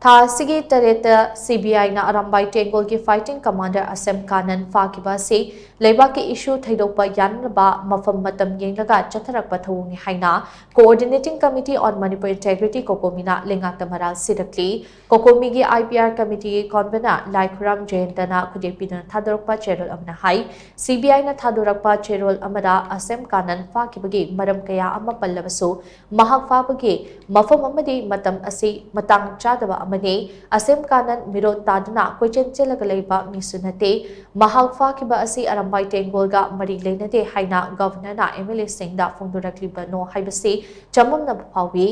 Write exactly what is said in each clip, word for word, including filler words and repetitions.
ꯊꯥ ꯑꯁꯤꯒꯤ ꯇꯔꯦꯠꯇ ꯁꯤꯕꯤꯑꯥꯏꯅ ꯑꯔꯥꯝꯕꯥꯏ ꯇꯦꯡꯒꯣꯜꯒꯤ fighting commander ꯑꯁꯦꯝ ꯀꯥꯅꯟ ꯐꯥꯈꯤꯕ ꯑꯁꯤ ꯂꯩꯕꯥꯛꯀꯤ issue ꯊꯩꯗꯣꯛꯄ ꯌꯥꯅꯅꯕ ꯃꯐꯝ ꯃꯇꯝ ꯌꯦꯡꯂꯒ ꯆꯠꯊꯔꯛꯄ ꯊꯧꯑꯣꯡꯅꯤ ꯍꯥꯏꯅ Coordinating Committee on Manipur Integrity, ꯀꯣꯀꯣꯃꯤꯅ ꯂꯩꯉꯥꯛꯇ ꯃꯔꯥꯜ ꯁꯤꯔꯛꯂꯤ꯫ ꯀꯣꯀꯣꯃꯤꯒꯤ IPR committeeꯒꯤ convener ꯂꯥꯏꯈꯨꯔꯥꯝ ꯖꯌꯟꯇꯅ ꯈꯨꯗꯦꯞ ꯄꯤꯗꯨꯅ ꯊꯥꯗꯣꯔꯛꯄ ꯆꯦꯔꯣꯜ ꯑꯃꯅ ꯍꯥꯏ, ꯁꯤꯕꯤꯑꯥꯏꯅ ꯊꯥꯗꯣꯔꯛꯄ ꯆꯦꯔꯣꯜ ꯑꯃꯗ ꯑꯁꯦꯝ ꯀꯥꯅꯟ ꯐꯥꯈꯤꯕꯒꯤ ꯃꯔꯝ ꯀꯌꯥ ꯑꯃ ꯄꯜꯂꯕꯁꯨ, ꯃꯍꯥꯛ ꯐꯥꯕꯒꯤ ꯃꯐꯝ ꯑꯃꯗꯤ ꯃꯇꯝ ꯑꯁꯤ ꯃꯇꯥꯡ ꯆꯥꯗꯕ ꯑꯃꯅꯤ꯫ ꯑꯁꯦꯝ ꯀꯥꯅꯟ ꯃꯤꯔꯣꯠ ꯇꯥꯗꯨꯅ ꯀꯣꯏꯆꯦꯟ ꯆꯦꯜꯂꯒ ꯂꯩꯕ ꯃꯤꯁꯨ ꯅꯠꯇꯦ꯫ ꯃꯍꯥꯛ ꯐꯥꯈꯤꯕ ꯑꯁꯤ ꯑꯔꯥꯝꯕꯥꯏ ꯇꯦꯡꯒꯣꯜꯒ ꯃꯔꯤ ꯂꯩꯅꯗꯦ ꯍꯥꯏꯅ Governorꯅ MLAꯁꯤꯡꯗ ꯐꯣꯡꯗꯣꯔꯛꯂꯤꯕꯅꯣ ꯍꯥꯏꯕꯁꯤ ꯆꯃꯝꯅꯕ ꯐꯥꯎꯏ꯫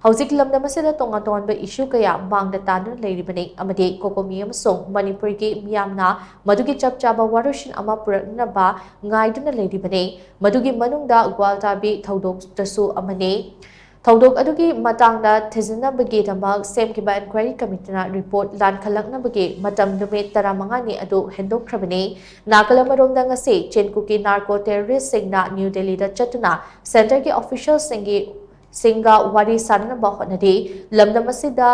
ꯍꯧꯖꯤꯛ ꯂꯝꯗꯝ ꯑꯁꯤꯗ ꯇꯣꯉꯥꯟ ꯇꯣꯉꯥꯟꯕ issue ꯀꯌꯥ ꯃꯥꯡꯗ ꯇꯥꯗꯨꯅ ꯂꯩꯔꯤꯕꯅꯤ ꯑꯃꯗꯤ ꯀꯣꯀꯣꯃꯤ ꯑꯃꯁꯨꯡ ꯃꯅꯤꯄꯨꯔꯒꯤ ꯃꯤꯌꯥꯝꯅ ꯃꯗꯨꯒꯤ ꯆꯞ ꯆꯥꯕ ꯋꯥꯔꯣꯏꯁꯤꯟ ꯑꯃ ꯄꯨꯔꯛꯅꯕ ꯉꯥꯏꯗꯨꯅ ꯂꯩꯔꯤꯕꯅꯤ꯫ ꯃꯗꯨꯒꯤ ꯃꯅꯨꯡꯗ ꯒ꯭ꯋꯥꯜꯇꯥꯕꯤ ꯊꯧꯗꯣꯛꯇꯁꯨ ꯑꯃꯅꯤ꯫ ꯊꯧꯗꯣꯛ ꯑꯗꯨꯒꯤ ꯃꯇꯥꯡꯗ ꯊꯤꯖꯤꯟꯅꯕꯒꯤꯗꯃꯛ ꯁꯦꯝꯈꯤꯕ inquiry committeeꯅ report ꯂꯥꯟꯈꯠꯂꯛꯅꯕꯒꯤ ꯃꯇꯝ ꯅꯨꯃꯤꯠ ꯇꯔꯥꯃꯉꯥꯅꯤ ꯑꯗꯨ ꯍꯦꯟꯗꯣꯛꯈ꯭ꯔꯕꯅꯤ꯫ ꯅꯥꯀꯜ ꯑꯃꯔꯣꯝꯗ ꯉꯁꯤ ꯆꯤꯟ ꯀꯨꯀꯤ narco terroristꯁꯤꯡꯅ ꯅ꯭ꯌꯨ ꯗꯦꯜꯂꯤꯗ ꯆꯠꯇꯨꯅ centreꯒꯤ officialꯁꯤꯡꯒꯤ ꯁꯤꯡꯒ ꯋꯥꯔꯤ ꯁꯥꯅꯅꯕ ꯍꯣꯠꯅꯔꯤ꯫ ꯂꯝꯗꯝ ꯑꯁꯤꯗ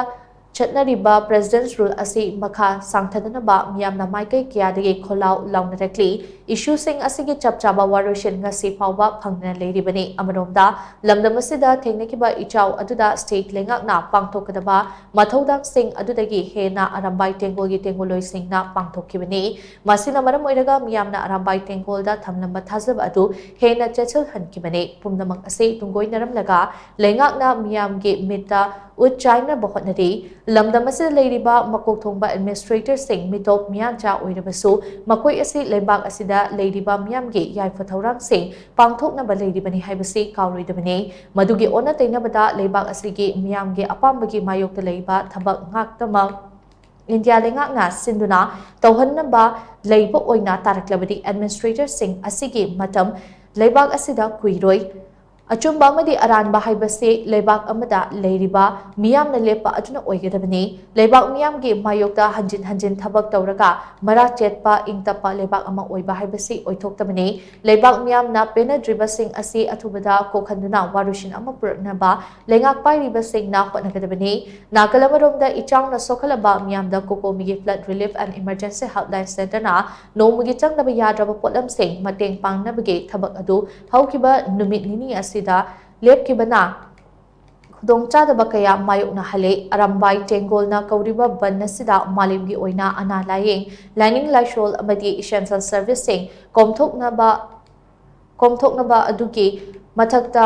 ꯆꯠꯅꯔꯤꯕ President's Rule ꯑꯁꯤ ꯃꯈꯥ ꯁꯥꯡꯊꯅꯅꯕ ꯃꯤꯌꯥꯝꯅ ꯃꯥꯏꯀꯩ ꯀꯌꯥꯗꯒꯤ ꯈꯣꯜꯂꯥꯎ ꯂꯥꯎꯅꯔꯛꯂꯤ꯫ Issueꯁꯤꯡ ꯑꯁꯤꯒꯤ ꯆꯞ ꯆꯥꯕ ꯋꯥꯔꯣꯏꯁꯤꯟ ꯉꯁꯤ ꯐꯥꯎꯕ ꯐꯪꯗꯅ ꯂꯩꯔꯤꯕꯅꯤ꯫ ꯑꯃꯔꯣꯝꯗ, ꯂꯝꯗꯝ ꯑꯁꯤꯗ ꯊꯦꯡꯅꯈꯤꯕ ꯏꯆꯥꯎ ꯑꯗꯨꯗ state ꯂꯩꯉꯥꯛꯅ ꯄꯥꯡꯊꯣꯛꯀꯗꯕ ꯃꯊꯧꯗꯥꯡꯁꯤꯡ ꯑꯗꯨꯗꯒꯤ ꯍꯦꯟꯅ ꯑꯔꯥꯝꯕꯥꯏ ꯇꯦꯡꯒꯣꯜꯒꯤ ꯇꯦꯡꯒꯣꯜꯂꯣꯏꯁꯤꯡꯅ ꯄꯥꯡꯊꯣꯛꯈꯤꯕꯅꯤ꯫ ꯃꯁꯤꯅ ꯃꯔꯝ ꯑꯣꯏꯔꯒ ꯃꯤꯌꯥꯝꯅ ꯑꯔꯥꯝꯕꯥꯏ ꯇꯦꯡꯒꯣꯜꯗ ꯊꯝꯂꯝꯕ ꯊꯥꯖꯕ ꯑꯗꯨ ꯍꯦꯟꯅ ꯆꯦꯠꯁꯤꯜꯍꯟꯈꯤꯕꯅꯤ꯫ ꯄꯨꯝꯅꯃꯛ ꯑꯁꯤ ꯇꯨꯡꯒꯣꯏꯅꯔꯝꯂꯒ ꯂꯩꯉꯥꯛꯅ ꯃꯤꯌꯥꯝꯒꯤ ꯃꯤꯠꯇ ꯎꯠ ꯆꯥꯏꯅꯕ ꯍꯣꯠꯅꯔꯤ꯫ ꯂꯝꯗꯝ ꯑꯁꯤꯗ ꯂꯩꯔꯤꯕ ꯃꯀꯣꯛ ꯊꯣꯡꯕ administratorꯁꯤꯡ ꯃꯤꯇꯣꯞ ꯃꯤꯌꯥꯟꯆꯥ ꯑꯣꯏꯔꯕꯁꯨ, ꯃꯈꯣꯏ ꯑꯁꯤ ꯂꯩꯕꯥꯛ ꯑꯁꯤꯗ ꯂꯩꯔꯤꯕ ꯃꯤꯌꯥꯝꯒꯤ ꯌꯥꯏꯐ ꯊꯧꯔꯥꯡꯁꯤꯡ ꯄꯥꯡꯊꯣꯛꯅꯕ ꯂꯩꯔꯤꯕꯅꯤ ꯍꯥꯏꯕꯁꯤ ꯀꯥꯎꯔꯣꯏꯗꯕꯅꯤ꯫ ꯃꯗꯨꯒꯤ ꯑꯣꯟꯅ ꯇꯩꯅꯕꯗ ꯂꯩꯕꯥꯛ ꯑꯁꯤꯒꯤ ꯃꯤꯌꯥꯝꯒꯤ ꯑꯄꯥꯝꯕꯒꯤ ꯃꯥꯌꯣꯛꯇ ꯂꯩꯕ ꯊꯕꯛ ꯉꯥꯛꯇꯃꯛ ꯏꯟꯗꯤꯌꯥ ꯂꯩꯉꯥꯛꯅ ꯁꯤꯟꯗꯨꯅ ꯇꯧꯍꯟꯅꯕ ꯂꯩꯕ ꯑꯣꯏꯅ ꯇꯥꯔꯛꯂꯕꯗꯤ administratorꯁꯤꯡ ꯑꯁꯤꯒꯤ ꯃꯇꯝ ꯂꯩꯕꯥꯛ ꯑꯁꯤꯗ ꯀꯨꯏꯔꯣꯏ꯫ ꯑꯆꯨꯝꯕ ꯑꯃꯗꯤ ꯑꯔꯥꯟꯕ ꯍꯥꯏꯕꯁꯤ ꯂꯩꯕꯥꯛ ꯑꯃꯗ ꯂꯩꯔꯤꯕ ꯃꯤꯌꯥꯝꯅ ꯂꯦꯞꯄ ꯑꯗꯨꯅ ꯑꯣꯏꯒꯗꯕꯅꯤ꯫ ꯂꯩꯕꯥꯛ ꯃꯤꯌꯥꯝꯒꯤ ꯃꯥꯌꯣꯛꯇ ꯍꯟꯖꯤꯟ ꯍꯟꯖꯤꯟ ꯊꯕꯛ ꯇꯧꯔꯒ ꯃꯔꯥ ꯆꯦꯠꯄ ꯏꯪ ꯇꯞꯄ ꯂꯩꯕꯥꯛ ꯑꯃ ꯑꯣꯏꯕ ꯍꯥꯏꯕꯁꯤ ꯑꯣꯏꯊꯣꯛꯇꯕꯅꯤ꯫ ꯂꯩꯕꯥꯛ ꯃꯤꯌꯥꯝꯅ ꯄꯦꯟꯅꯗ꯭ꯔꯤꯕꯁꯤꯡ ꯑꯁꯤ ꯑꯊꯨꯕꯗ ꯀꯣꯛꯍꯟꯗꯨꯅ ꯋꯥꯔꯣꯏꯁꯤꯟ ꯑꯃ ꯄꯨꯔꯛꯅꯕ ꯂꯩꯉꯥꯛ ꯄꯥꯏꯔꯤꯕꯁꯤꯡꯅ ꯍꯣꯠꯅꯒꯗꯕꯅꯤ꯫ ꯅꯥꯀꯜ ꯑꯃꯔꯣꯝꯗ ꯏꯆꯥꯎꯅ ꯁꯣꯛꯍꯜꯂꯕ ꯃꯤꯌꯥꯝꯗ COCOMI ꯒꯤ Flood Relief and Emergency Helpline Centre ꯅ ꯅꯣꯡꯃꯒꯤ ꯆꯪꯗꯕ ꯌꯥꯗ꯭ꯔꯕ ꯄꯣꯠꯂꯝꯁꯤꯡ ꯃꯇꯦꯡ ꯄꯥꯡꯅꯕꯒꯤ ꯊꯕꯛ ꯑꯗꯨ ꯍꯧꯈꯤꯕ ꯅꯨꯃꯤꯠ ꯅꯤꯅꯤ ꯑꯁꯤꯗ ꯂꯦꯞꯈꯤꯕꯅ ꯈꯨꯗꯣꯡꯆꯥꯗꯕ ꯀꯌꯥ ꯃꯥꯌꯣꯛꯅꯍꯜꯂꯦ꯫ ꯑꯔꯥꯝꯕꯥꯏ ꯇꯦꯡꯒꯣꯜꯅ ꯀꯧꯔꯤꯕ ꯕꯟ ꯑꯁꯤꯗ ꯃꯥꯂꯦꯝꯒꯤ ꯑꯣꯏꯅ ꯑꯅꯥ ꯂꯥꯌꯦꯡ, ꯂꯥꯏꯅꯤꯡ ꯂꯥꯏꯁꯣꯜ ꯑꯃꯗꯤ essential service ꯁꯤꯡ ꯀꯣꯝꯊꯣꯛꯅꯕ, ꯀꯣꯝꯊꯣꯛꯅꯕ ꯑꯗꯨꯒꯤ ꯃꯊꯛꯇ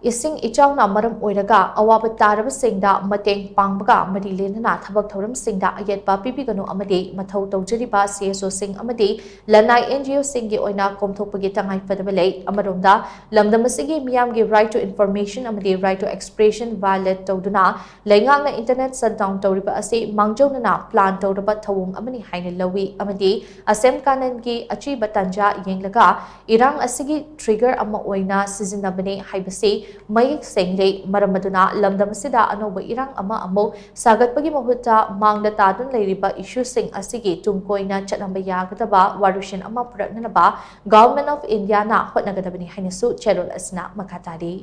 ꯏꯁꯤꯡ ꯏꯆꯥꯎꯅ ꯃꯔꯝ ꯑꯣꯏꯔꯒ ꯑꯋꯥꯕ ꯇꯥꯔꯕꯁꯤꯡꯗ ꯃꯇꯦꯡ ꯄꯥꯡꯕꯒ ꯃꯔꯤ ꯂꯩꯅꯅ ꯊꯕꯛ ꯊꯧꯔꯝꯁꯤꯡꯗ ꯑꯌꯦꯠꯄ ꯄꯤꯕꯤꯒꯅꯨ ꯑꯃꯗꯤ ꯃꯊꯧ ꯇꯧꯖꯔꯤꯕ CSO ꯁꯤꯡ ꯑꯃꯗꯤ ꯂꯅꯥꯏ NGO ꯁꯤꯡꯒꯤ ꯑꯣꯏꯅ ꯀꯣꯝꯊꯣꯛꯄꯒꯤ ꯇꯉꯥꯏ ꯐꯗꯕ ꯂꯩ꯫ ꯑꯃꯔꯣꯝꯗ, ꯂꯝꯗꯝ ꯑꯁꯤꯒꯤ ꯃꯤꯌꯥꯝꯒꯤ right to information ꯑꯃꯗꯤ right to expression violate ꯇꯧꯗꯨꯅ ꯂꯩꯉꯥꯛꯅ internet shutdown ꯇꯧꯔꯤꯕ ꯑꯁꯤ ꯃꯥꯡꯖꯧꯅꯅ plan ꯇꯧꯔꯕ ꯊꯧꯑꯣꯡ ꯑꯃꯅꯤ ꯍꯥꯏꯅ ꯂꯧꯏ ꯑꯃꯗꯤ ꯑꯁꯦꯝ ꯀꯥꯅꯟꯒꯤ ꯑꯆꯤꯕ ꯇꯥꯟꯖꯥ ꯌꯦꯡꯂꯒ ꯏꯔꯥꯡ ꯑꯁꯤꯒꯤ trigger ꯑꯃ ꯑꯣꯏꯅ ꯁꯤꯖꯤꯟꯅꯕꯅꯤ ꯍꯥꯏꯕꯁꯤ ꯃꯌꯦꯛ ꯁꯦꯡꯂꯦ꯫ ꯃꯔꯝ ꯑꯗꯨꯅ ꯂꯝꯗꯝ ꯑꯁꯤꯗ ꯑꯅꯧꯕ ꯏꯔꯥꯡ ꯑꯃ ꯑꯃꯨꯛ ꯁꯥꯒꯠꯄꯒꯤ ꯃꯍꯨꯠꯇ ꯃꯥꯡꯗ ꯇꯥꯗꯨꯅ ꯂꯩꯔꯤꯕ issue ꯁꯤꯡ ꯑꯁꯤꯒꯤ ꯇꯨꯡ ꯀꯣꯏꯅ ꯆꯠꯍꯟꯕ ꯌꯥꯒꯗꯕ ꯋꯥꯔꯣꯏꯁꯤꯟ ꯑꯃ ꯄꯨꯔꯛꯅꯅꯕ Government of India ꯅ ꯍꯣꯠꯅꯒꯗꯕꯅꯤ ꯍꯥꯏꯅꯁꯨ ꯆꯦꯔꯣꯜ ꯑꯁꯤꯅ ꯃꯈꯥ ꯇꯥꯔꯤ꯫